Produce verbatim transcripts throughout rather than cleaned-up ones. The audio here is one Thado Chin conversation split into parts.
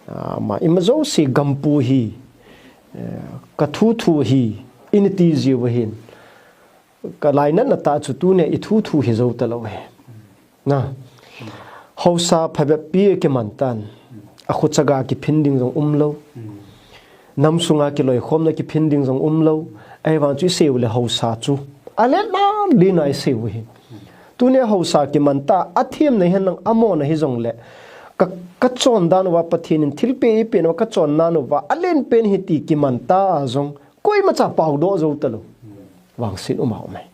Ama ima jouse gampu hi, eh, ka thuthu hi, ina ti jiu ahin. Ka lainatna tah chu tunia i thuthu hi jou talou ahi. Na. Haosa phabep pi kiman tan. A khuchaga kiphin ding jong umlou. Nam sunga kiloikhomna kiphin ding jong umlou. Ahivang chu i seiu le haosa chu. A lenna lina i seiu ahi. Tunia haosa kiman ta, a themna hihen lang amona hijongle. Ka, ka chondan uva Pathen in thilpeh eipeh uva ka chondan uva. A lenpen ahi ti kiman ta jong. Koimacha paodoh jou talou. Vangset uma um ahi.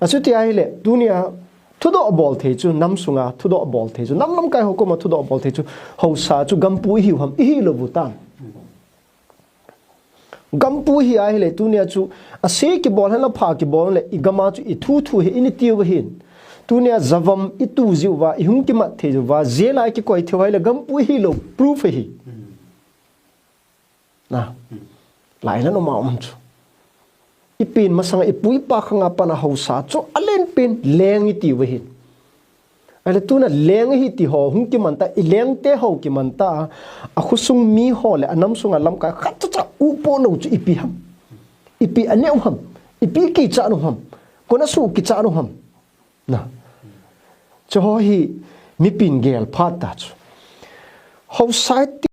Achuti ahile, tunia thudoh bol thei chu, nam sunga thudoh bol thei chu, nam lamkai ho koma thudoh bol thei chu, haosa chu gampu ihiu ham, ihilou u tam. Gampu ihi ahile, tunia chu, ase kibol hen lang pha kibol le, i gama chu i thuthu hi, ina tiu ahin. Tunia javam i tu jiu uva, i hung kimat thei jiu uva, jail a i kikoi thei uva ahile, gampu ihilou, proof ahi. Na, lainat uma um chu. I pen masanga i pu i pa khanga pat a haosa chu a lenpen leng i tiu ahin. Ahile tuna leng ahi ti ho hung kiman ta, i lengte ho kiman ta, a khosung mi ho le a nam sunga lamkai khat cha cha u po lou chu ipi ham. Ipi a neh u ham. Ipi kichat u ham. Kona su kichat u ham. Na. Chu ho hi mipin gel phat ta chu. Haosa ti